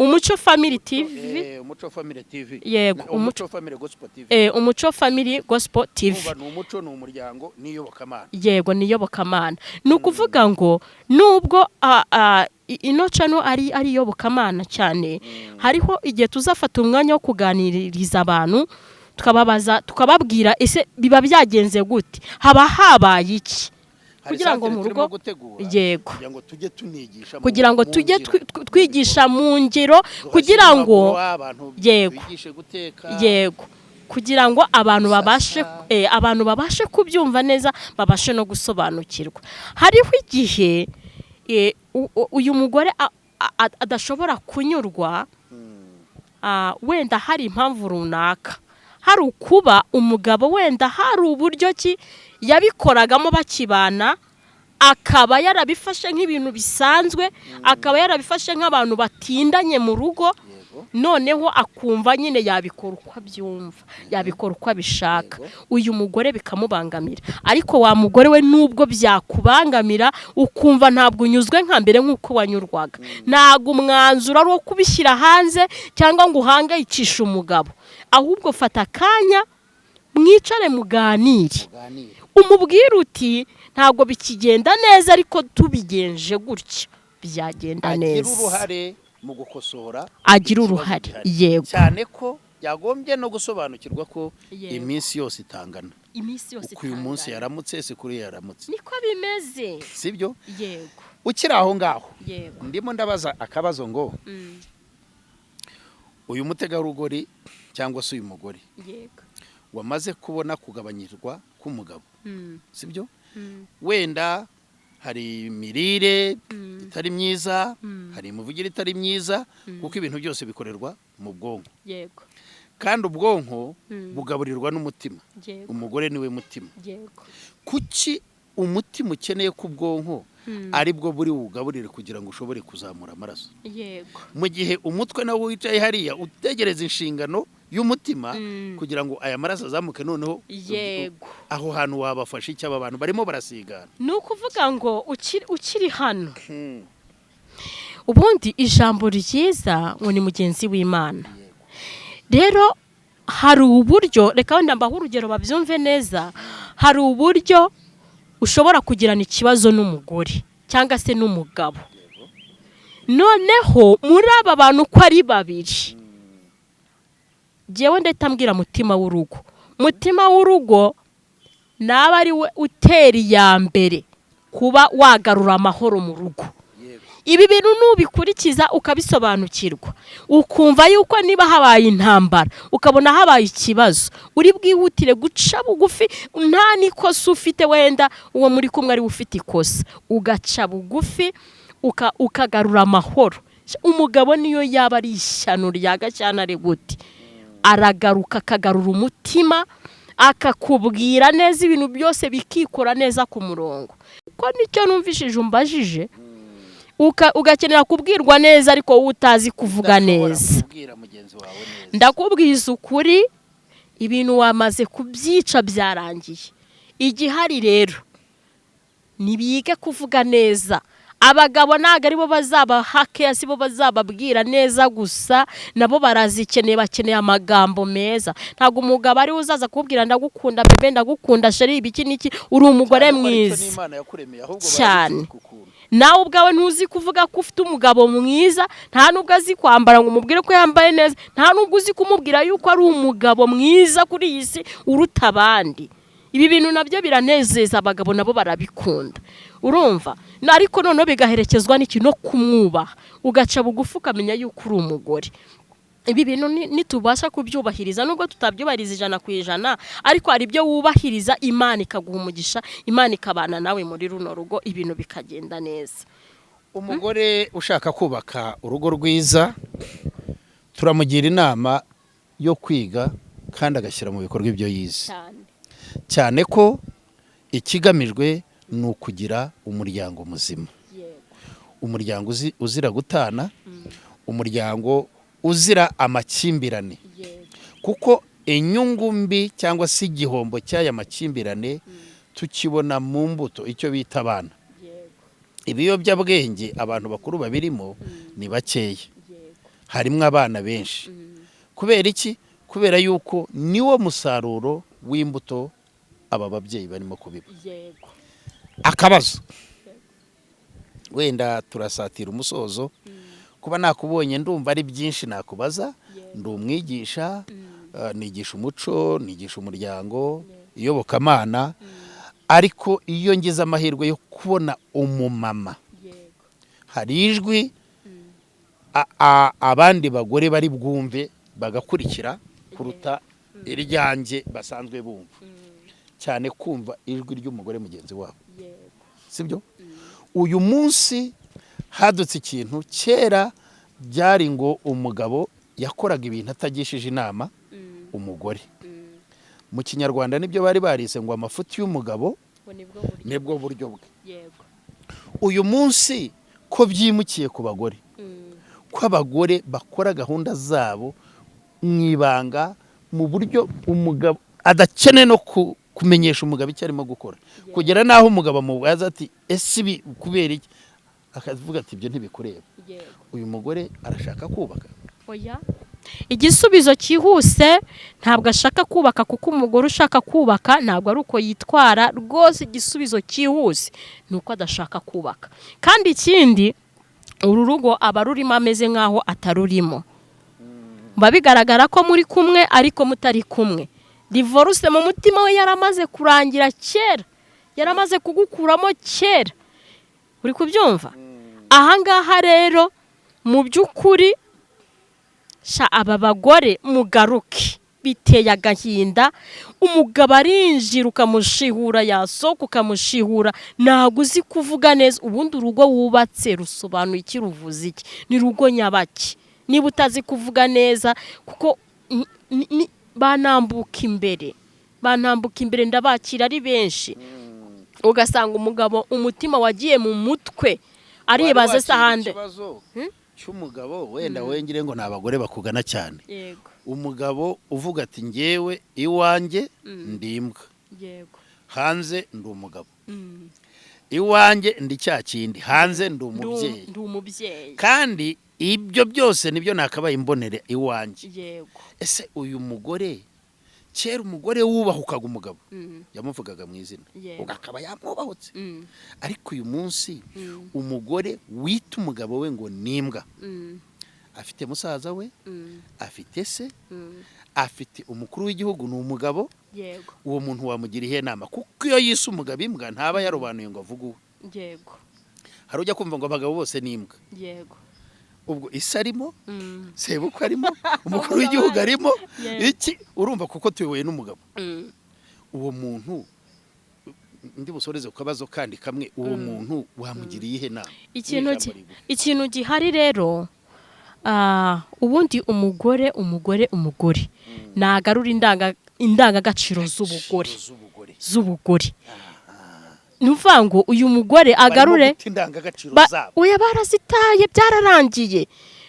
Umuco Family TV. Umuco Family TV. Yego. Umuco Family Gospel TV. Umuco Family Gospel TV. Urumva ni umuco, ni umuryango n'iyobokamana. Yego, niyobokamana. Ni ukuvuga ngo nubwo ino channel ari iyobokamana cyane, hariho igihe tuzafata umwanya wo kuganiriza abantu, tukababaza, tukababwira ese biba byagenze gute, haba habaye iki. Hari Kugira ngo centre mu turimo rugo gutegura, Yego. kugira ngo tujye tunigisha Kugira ngo mu tujye ngiro. twigisha mu ngiro, Duhashyire kugira ngo impapuro, abantu Yego. twigishe guteka. Yego, kugira ngo abantu babashe Sasa. Abantu babashe kubyumva neza, babashe no gusobanukirwa. Hariho igihe uyu mugore adashobora kunyurwa, wenda hari impamvu runaka, hari ukuba umugabo wenda hari uburyo ki yabikoragamo bakibana, akaba yarabifashe nk'ibintu bisanzwe, akaba yarabifashe nk'abantu batindanye mu rugo. Noneho akumva nyine yabikora uko abyumva, yabikora uko abishaka. Uyu mugore bikamubangamira. Ariko wa mugore we, nubwo byakubangamira ukumva ntabwo unyuzwe nka mbere nk'uko wanyurwaga, ntabwo umwanzuro ari uwo kubishyira hanze cyangwa ngo uhangayikishe umugabo. Ahubwo fata akanya mwicare muganire. Muganire. Umubwire uti: "Ntabwo bikigenda neza, ariko tubigenje gutya byagenda Agira neza." uruhare mu gukosora Agira ikibazo uruhare. gihari. Cyane ko yagombye no gusobanukirwa ko iminsi yose itangana. Iminsi yose Uko uyu munsi itangana. yaramutse, si kuri yaramutse. Niko bimeze. Sibyo? Yego. Ukiri aho ngaho, Yego. ndimo ndabaza akabazo ngo uyu mutegarugori cyangwa se uyu mugore wamaze kubona kugabanyirwa k'umugabo, sibyo? Wenda hari imirire itari myiza, hari imivugire itari myiza, kuko ibintu byose bikorerwa mu bwonko, kandi ubwonko bugaburirwa n'umutima. Umugore niwe mutima. Kuki umutima ukeneye ko ubwonko ari bwo buri bugaburire kugira ngo ushobore kuzamura amaraso, mu gihe umutwe nawo wicaye hariya utegereza inshingano y'umutima kugira ngo aya maraso azamuke noneho? Aho hantu wabafasha icyo aba bantu barimo barasigana? Ni ukuvuga ngo ukiri hano, ubundi ijambo ryiza ngo ni mugenzi w'Imana. Rero hari uburyo, reka wenda mbahe urugero babyumve neza. Hari uburyo ushobora kugirana ikibazo n'umugore cyangwa se n'umugabo. Noneho muri aba bantu uko ari babiri, ngewe ndahita mbwira mutima w'urugo. Mutima w'urugo naba ari we utera iya mbere kuba wagarura amahoro mu rugo. Ibi bintu nubikurikiza, ukabisobanukirwa, ukumva yuko niba habaye intambara, ukabona habaye ikibazo, uri bwihutire guca bugufi, nta n'ikosa ufite, wenda uwo muri kumwe ari we ufite ikosa, ugaca bugufi, ukagarura amahoro, umugabo niyo yaba ari ishyano rya Gashyantare gute, aragaruka akagarura umutima, akakubwira neza, ibintu byose bikikora neza ku murongo. Kuko nicyo numvishije umbajije, ugakenera kubwirwa neza ariko wowe utazi kuvuga Udashobora neza. kubwira mugenzi wawe neza. Ndakubwiza ukuri, ibintu wamaze kubyica, byarangiye. Igihari rero, ntibige kuvuga neza. Abagabo ntabwo aribo bazabahakeya, si bo bazababwira neza gusa, nabo barazikeneye, bakeneye amagambo meza. Ntabwo umugabo ariwe uzaza kubwira: "Ndagukunda bébé, ndagukunda chéri, ibiki n'iki, uri umugore Cyane ko aricyo mwiza." n'Imana yakuremeye, ahubwo Cyane. barabicika ukuntu. Nawe ubwawe ntuzi kuvuga ko ufite umugabo mwiza, nta nubwo azi kwambara ngo umubwire ko yambaye neza, nta nubwo uzi kumubwira yuko ari umugabo mwiza kuri iyi si uruta abandi. Ibi bintu nabyo biranezeza abagabo, nabo barabikunda, urumva? Ariko noneho bigaherekezwa n'ikintu no kumwubaha, ugaca bugufi, ukamenya yuko uri umugore. Ibi bintu nitubasha kubyubahiriza, nubwo tutabyubahiriza 100%, ariko hari ibyo wubahiriza, Imana ikaguha umugisha, Imana ikabana nawe muri runo rugo, ibintu bikagenda neza. Umugore ushaka kubaka urugo rwiza, turamugira inama yo kwiga kandi agashyira mu bikorwa ibyo yize, Cyane. cyane ko ikigamijwe ni ukugira umuryango muzima, umuryango uzira gutana, umuryango uzira amakimbirane, kuko inyungu mbi cyangwa se igihombo cy'aya makimbirane tukibona mu mbuto, icyo bita abana. Ibiyobyabwenge abantu bakuru babirimo ni bakeya, harimo abana benshi. Kubera iki? Kubera yuko niwo musaruro w'imbuto aba babyeyi barimo kubiba. Akabazo, wenda turasatira umusozo, kuba nakubonye ndumva ari byinshi nakubaza. Ndi umwigisha, nigisha umuco, nigisha umuryango, iyobokamana. Ariko iyo ngize amahirwe yo kubona umumama, hari ijwi abandi bagore bari bwumve bagakurikira kuruta iryanjye basanzwe bumva, cyane kumva ijwi ry'umugore mugenzi wabo, sibyo? Uyu munsi hadutse ikintu kera byari ngo umugabo yakoraga ibintu atagishije inama umugore. Mu Kinyarwanda nibyo bari barise ngo amafuti y'umugabo nibwo buryo bwe. Uyu munsi ko byimukiye ku bagore, ko abagore bakora gahunda zabo mu ibanga, mu buryo umugabo adakeneye no kumenyesha umugabo icyo arimo gukora, kugera n'aho umugabo amubaza ati: "Ese ibi kubera iki?" Akavuga ati: "Ibyo ntibikureba." Uyu mugore arashaka kubaka? Oya, igisubizo cyihuse, ntabwo ashaka kubaka, kuko umugore ushaka kubaka ntabwo ari uko yitwara rwose. Igisubizo cyihuse ni uko adashaka kubaka. Kandi ikindi, uru rugo aba rurimo ameze nk'aho atarurimo. Biba bigaragara ko muri kumwe ariko mutari kumwe. Divorce mu mutima we yaramaze kurangira kera, yaramaze kugukuramo kera. Uri kubyumva? Ahangaha rero, mu by'ukuri sha, aba bagore mugaruke, biteye agahinda. Umugabo arinjira ukamushihura, yasohoka ukamushihura, ntabwo uzi kuvuga neza. Ubundi urugo wubatse rusobanuye iki? Ruvuze iki? Ni rugo nyabaki niba utazi kuvuga neza? Kuko banambuka imbere, banambuka imbere, ndabakira ari benshi. Ugasanga umugabo umutima wagiye mu mutwe, aribaza se ahandi. Ikibazo cy'umugabo, wenda wengire ngo ni abagore bakugana cyane, umugabo uvuga ati: "Ngewe iwanjye ndi imbwa, hanze ndi umugabo. Iwanjye ndi cya kindi, hanze ndi umubyeyi." Ndi umubyeyi. "Kandi ibyo byose nibyo nakabaye imbonere iwanjye." Ese uyu mugore, kera umugore wubahukaga umugabo, yamuvugaga mu izina, akaba yamwubahutse, ariko uyu munsi umugore wita umugabo we ngo ni imbwa, afite musaza we, afite se, afite umukuru w'igihugu, ni umugabo, uwo muntu wamugira iyihe nama? Kuko iyo yise umugabo imbwa, ntaba yarobanuye ngo avuge uwe. Hari ujya kumva ngo abagabo bose ni imbwa. Ubwo isi arimo, sebukwe arimo, umukuru w'igihugu arimo, iki urumva, kuko tuyoboye n'umugabo. Uwo muntu, ndi busoreze ku kabazo kandi kamwe, uwo muntu wamugira iyihe nama? Ikintu N'ijambo rigufi. Ikintu gihari rero, ubundi umugore nagarura indangagaciro z'ubugore. Z'ubugore. Z'ubugore. Ni ukuvuga ngo uyu mugore agarure Barimo guta indangagaciro zabo. Oya, barazitaye, byararangiye.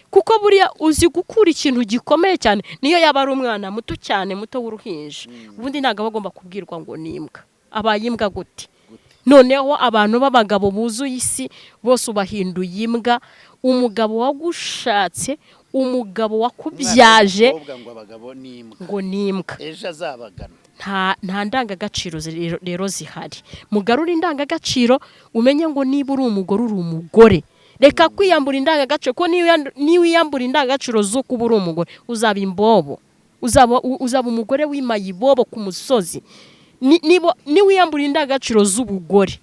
Kuko buriya uzi gukura ikintu gikomeye cyane, niyo yaba ari umwana muto cyane, muto w'uruhinja, ubundi ntabwo aba agomba kubwirwa ngo ni imbwa. Abaye imbwa gute? Noneho abantu b'abagabo buzuye isi bose ubahinduye imbwa. Umugabo wagushatse, umugabo wakubyaje, Umwana w'umukobwa ngo abagabo ni imbwa, ngo ni imbwa, ejo azabagana. Nta ndangagaciro rero zihari. Mugarure indangagaciro, umenye ngo niba uri umugore, uri umugore. Reka kwiyambura indangagaciro, kuko niwiyambura indangagaciro zo kuba uri umugore, uzaba imbobo, uzaba umugore w'imayibobo ku musozi. Niwiyambura indangagaciro z'ubugore,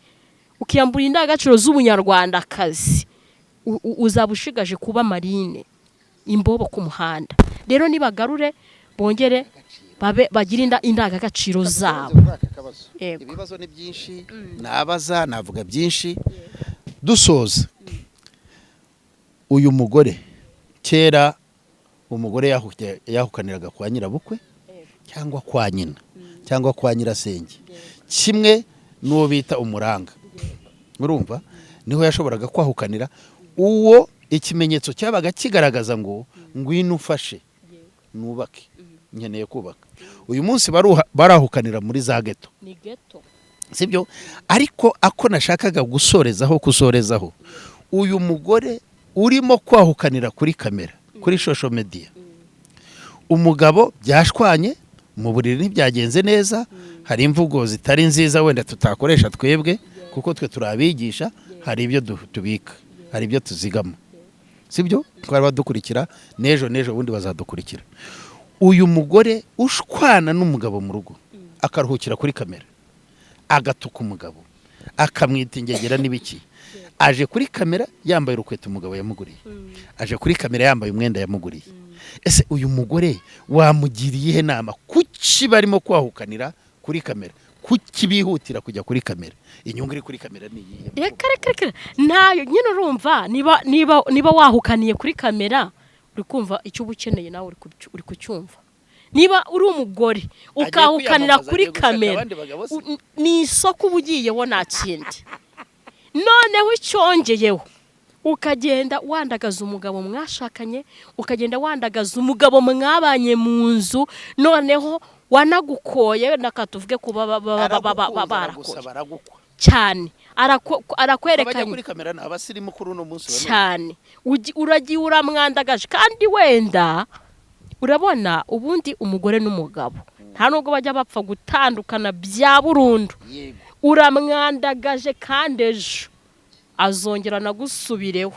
ukiyambura indangagaciro z'ubunyarwandakazi, uzaba ushigaje kuba marine, imbobo ku muhanda. Rero nibagarure, bongere babe bagire indangagaciro zabo. Yego. Ibibazo ni byinshi nabaza, navuga byinshi. Dusoza, uyu mugore, kera umugore yahukaniraga kwa nyirabukwe cyangwa kwa nyina cyangwa kwa nyirasenge, kimwe n'uwo bita umuranga, urumva niho yashoboraga kwahukanira. Uwo ikimenyetso cyabaga kigaragaza ngo ngwino ufashe nubake, nkeneye kubaka. Uyu munsi barahukanira muri za geto. Ni geto. Sibyo? Ariko ako nashakaga gusorezaho, uyu mugore urimo kwahukanira kuri kamera, kuri social media, umugabo byashwanye mu buriri, ntibyagenze neza, hari imvugo zitari nziza wenda tutakoresha twebwe, kuko twe turabigisha, hari ibyo tubika, hari ibyo tuzigama, sibyo? Twari badukurikira n'ejo n'ejo bundi bazadukurikira. Uyu mugore ushwana n'umugabo mu rugo akaruhukira kuri kamera, Agatuka umugabo, akamwita ingegera n'ibiki. Aje kuri kamera yambaye urukweto umugabo yamuguriye, aje kuri kamera yambaye umwenda yamuguriye. Ese uyu mugore wamugiriye iyihe nama? Kuki barimo kwahukanira kuri kamera? Kuki bihutira kujya kuri kamera? Inyungu iri kuri kamera ni iyihe? Reka, reka, reka, ntayo nyine. Urumva, niba wahukaniye kuri kamera, uri kumva icyo uba ukeneye nawe uri kucyumva. Niba uri umugore ukahukanira kwiyamamaza, kuri agiye gushaka kamera, abandi bagabo se? Ni isoko uba ugiyeho, nta kindi. Noneho icyongeyeho, ukagenda wandagaza umugabo mwashakanye, ukagenda wandagaza umugabo mwabanye mu nzu, noneho wanagukoye, naka tuvuge kuba Aragukuza, barakoye. aragusaba, aragukwa. Cyane. Abajya Arakwerekanye kuri kamera ni abasirimu kuri uno munsi wa none. Cyane. Uragiye uramwandagaje, kandi wenda urabona ubundi umugore n'umugabo nta nubwo bajya bapfa gutandukana bya burundu. Uramwandagaje, kandi ejo azongera anagusubireho.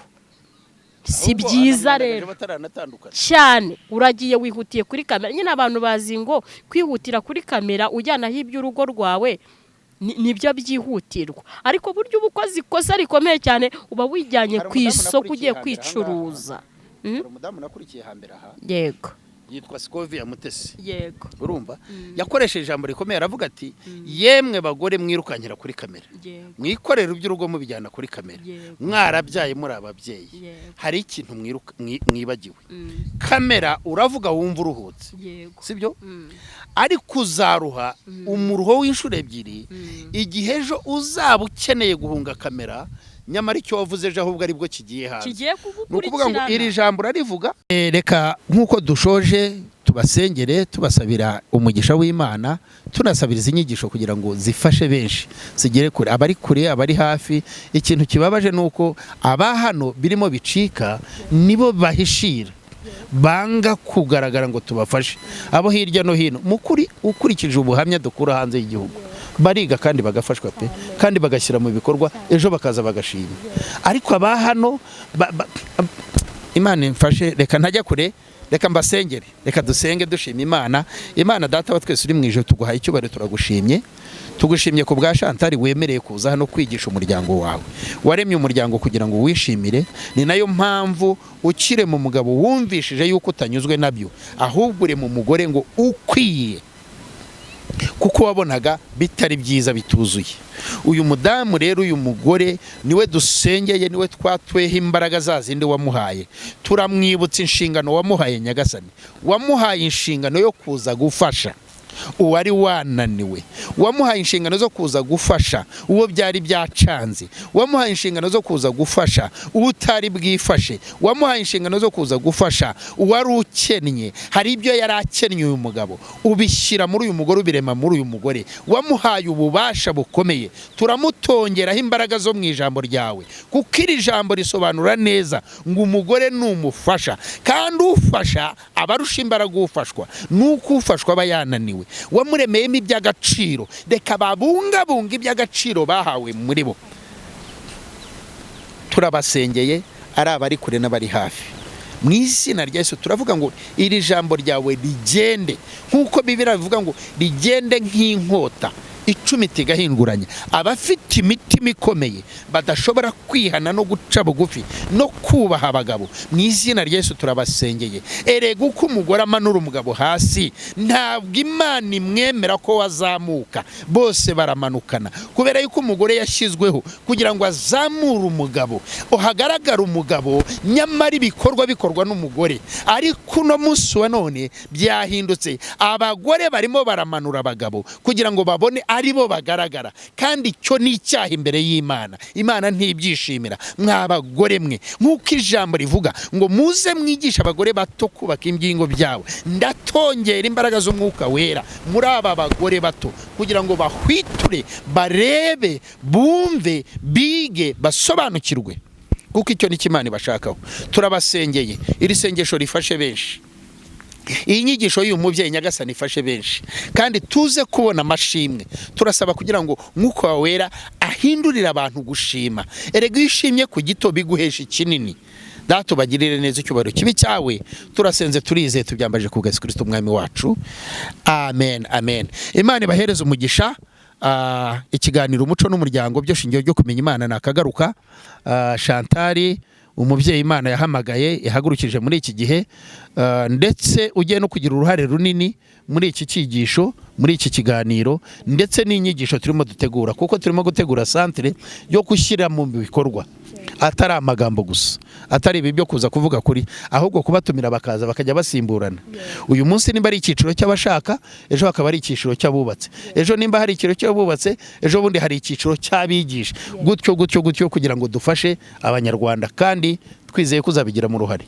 Si Ahubwo byiza anamwandagaje rero. bataranatandukana. Cyane. Uragiye wihutiye kuri kamera nyine. Abantu bazi ngo kwihutira kuri kamera ujyanaho iby'urugo rwawe nibyo byihutirwa, ariko burya uba ukoze ikosa rikomeye cyane, uba wijyanye Hari ku umudamu isoko nakurikiye ugiye hambere aha. kwicuruza. Hari umudamu nakurikiye hambere aha, yitwa Scovia Mutesi. Urumva, yakoresheje ijambo rikomeye, aravuga ati: "Yemwe bagore mwirukankira kuri kamera, mwikorera iby'urugo mubijyana kuri kamera, mwarabyaye, muri ababyeyi, hari ikintu mwibagiwe. Kamera uravuga wumva uruhutse, sibyo? Ariko uzaruha umuruho w'inshuro ebyiri igihe ejo uzaba ukeneye guhunga kamera, nyamara icyo wavuze ejo ahubwo aribwo kigiye hanze." Kigiye Ni ukuvuga ngo iri kugukurikirana. jambo urarivuga. Reka nk'uko dushoje tubasengere, tubasabira umugisha w'Imana, tunasabira izi nyigisho kugira ngo zifashe benshi, zigere kure, abari kure, abari hafi. Ikintu kibabaje ni uko aba hano birimo bicika nibo bahishira, banga kugaragara ngo tubafashe. Abo hirya no hino, mu kuri, ukurikije ubuhamya dukura hanze y'igihugu, bariga kandi bagafashwa pe, kandi bagashyira mu bikorwa, ejo bakaza bagashima. Ariko aba hano Imana imfashe, reka ntajya kure, reka mbasengere. Reka dusenge dushima Imana. Imana Data wa twese uri mu ijuru, tuguhaye icyubahiro, turagushimye. Tugushimye ku bwa Chantal wemereye kuza hano kwigisha umuryango wawe. Waremye umuryango kugira ngo wishimire, ni nayo mpamvu ukire mu mugabo wumvishije yuko utanyuzwe nabyo, ahubwo uri mu mugore ngo ukwiye, kuko wabonaga bitari byiza, bituzuye. Uyu mudamu rero, uyu mugore niwe dusengeye, niwe twatweho imbaraga za zindi wamuhaye. Turamwibutsa inshingano wamuhaye. Nyagasani, wamuhaye inshingano yo kuza gufasha uwari wananiwe, wamuhaye inshingano zo kuza gufasha uwo byari byacanze, wamuhaye inshingano zo kuza gufasha uwo utari bwifashe, wamuhaye inshingano zo kuza gufasha uwari ukennye. Hari ibyo yari akennye uyu mugabo, ubishyira muri uyu mugore, ubirema muri uyu mugore. Wamuhaye ububasha bukomeye. Turamutongeraho imbaraga zo mu ijambo ryawe, kuko iri jambo risobanura neza ngo umugore ni umufasha, kandi ufasha aba arusha imbaraga ufashwa, nuko ufashwa aba yananiwe. Wamuremeyemo iby'agaciro, reka babungabunga iby'agaciro bahawe muri bo. Turabasengeye, ari abari kure n'abari hafi, mu izina rya Yesu. Turavuga ngo iri jambo ryawe rigende nk'uko Bibiliya bivuga ngo rigende nk'inkota icumita igahinguranya abafite imitima ikomeye, badashobora kwihana no guca bugufi no kubaha abagabo. Mu izina rya Yesu turabasengeye. Erega uko umugore amanura umugabo hasi, ntabwo Imana imwemera ko wazamuka, bose baramanukana, kubera yuko umugore yashyizweho kugira ngo azamure umugabo, uhagaragara umugabo, nyamara ibikorwa bikorwa n'umugore. Ariko uno munsi wa none byahindutse, abagore barimo baramanura abagabo kugira ngo babone ari bo bagaragara, kandi icyo ni icyaha imbere y'Imana. Imana ntibyishimira. Mwa bagore mwe, nk'uko ijambo rivuga ngo muze mwigishe abagore bato kubaka ibyingo byabo, ndatongera imbaraga z'Umwuka Wera muri aba bagore bato kugira ngo bahwiture, barebe, bumve, bige, basobanukirwe, kuko icyo ni cyo Imana ibashakaho. Turabasengeye, iri sengesho rifashe benshi, iyi nyigisho y'uyu mubyeyi, Nyagasani, ifashe benshi, kandi tuze kubona amashimwe. Turasaba kugira ngo Mwuka wawe Wera ahindurire abantu gushima. Erega iyo ushimye ku gito biguhesha ikinini. Data, ubagirire neza, icyubahiro kibe cyawe. Turasenze turizeye, tubyambaje ku bwa Yesu Kristo Umwami wacu. Amen, amen. Imana ibahereze umugisha. Ikiganiro Umuco n'Umuryango byo shingiro ryo kumenya Imana nakagaruka. Chantal, umubyeyi Imana yahamagaye, yahagurukije muri iki gihe, ndetse ugiye no kugira uruhare runini muri iki cyigisho, muri iki kiganiro, ndetse n'inyigisho turimo dutegura, kuko turimo gutegura centre yo gushyira mu bikorwa, atari amagambo gusa, atari ibi byo kuza kuvuga kuri, ahubwo kubatumira bakaza bakajya basimburana. Uyu munsi nimba ari icyiciro cy'abashaka, ejo hakaba ari icyiciro cy'abubatse, ejo nimba hari icyiciro cy'abubatse, ejo bundi hari icyiciro cy'abigisha, gutyo gutyo gutyo, kugira ngo dufashe Abanyarwanda. Kandi twizeye ko uzabigiramo uruhare.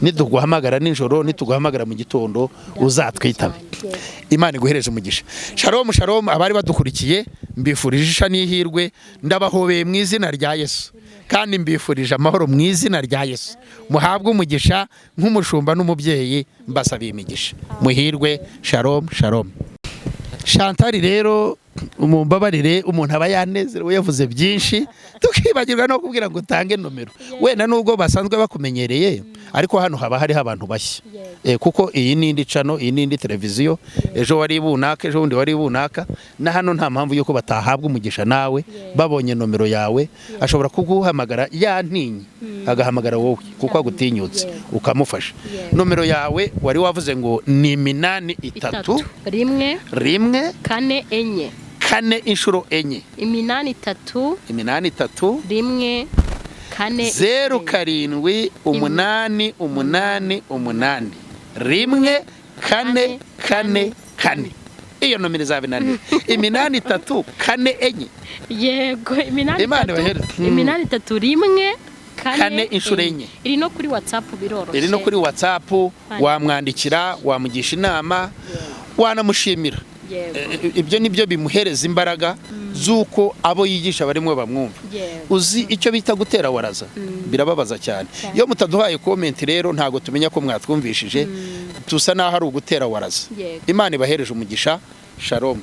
Nituguhamagara nijoro, nituguhamagara mu gitondo, uzatwitabe. Imana iguhereje umugisha. Shalom, shalom. Abari badukurikiye, mbifurije isha n'ihirwe, ndabahobeye mu izina rya Yesu, kandi mbifurije amahoro mu izina rya Yesu. Muhabwe umugisha. Nk'umushumba n'umubyeyi, mbasabiye imigisha, muhirwe. Shalom, shalom. Chantal rero, mumbabarire, umuntu aba yanezerewe, yavuze byinshi, tukibagirwa no kubwira ngo utange nomero. Wenda nubwo basanzwe bakumenyereye, ariko hano haba hariho abantu bashya, kuko iyi ni indi channel, iyi ni indi televiziyo. Ejo wari bunaka, ejo bundi wari bunaka, na hano nta mpamvu y'uko batahabwa umugisha nawe. Babonye nomero yawe, ashobora kuguhamagara yantinye, agahamagara wowe kuko agutinyutse, ukamufasha. Nomero yawe wari wavuze ngo ni 83, 1, 1, 4 4, 4 inshuro 4. 83, 83, 1 4, 0 7 8 8 8 1 4 4 4. Iyo nomero izaba inaniye, 83 4 4. Yego, 83. Imana ibahere. 83 1 4, 4 inshuro 4. Iri no kuri WhatsApp, biroroshye. Iri no kuri WhatsApp, wamwandikira, wamugisha inama, wanamushimira. Ibyo nibyo bimuhereza imbaraga z'uko abo yigisha barimo bamwumva. Uzi icyo bita gutera waraza? Birababaza cyane. Iyo mutaduhaye comment rero, ntabwo tumenya ko mwatwumvishije, dusa n'aho ari ugutera waraza. Imana ibahereje umugisha. Shalom.